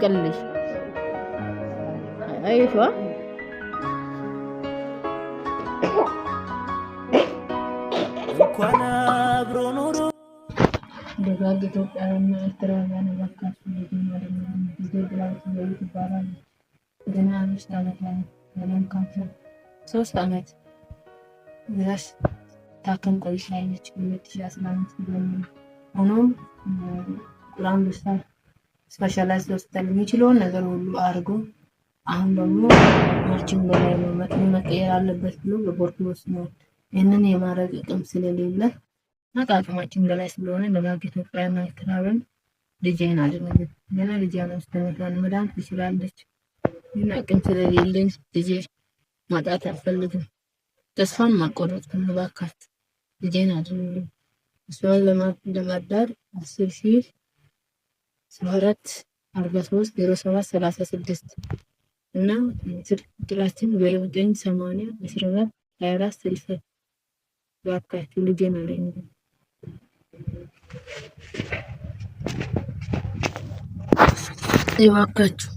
ቀልልሽ አይሿ። እንኳን አብሮ ኖሮ ደጋግ ኢትዮጵያውያንና ኤርትራውያን፣ እባካችሁ ልጄን አድኑልኝ። ልጄ ብላውት ዘዩ ትባላለች። ገና 5 ዓመቷ ነው። በደም ካንሰር 3 ዓመት ድረስ ታክም ቆይታለች። 2015 ጀምሮ። ሆኖም ጥቁር አንበሳ specialized ሆስፒታል የሚችለውን ነገር ሁሉ አድርጎ አሁን ደግሞ አቅማችን በላይ ነው፣ መጥኑ መቀየር አለበት ብሎ በቦርድ ወስኗል። ይህንን የማድረግ አቅም ስለሌለ እና ከአቅማችን በላይ ስለሆነ ደጋግ ኢትዮጵያውያንና ኤርትራውያን ልጄን አድኑልኝ። ገና ልጄ 5 ዓመቷ ነው። መዳን ትችላለች። ግን አቅም ስለሌለኝ ልጄ ማጣት አልፈልግም። ተስፋም አልቆረጥኩም። እባካችሁ ልጄን አድኑልኝ። እሷን ለማርዳት 10,074 43 07 36 እና ስልክ ቁጥራችን 0980 14 24 60። እባካችሁ ልጄን አድኑልኝ። እባካችሁ።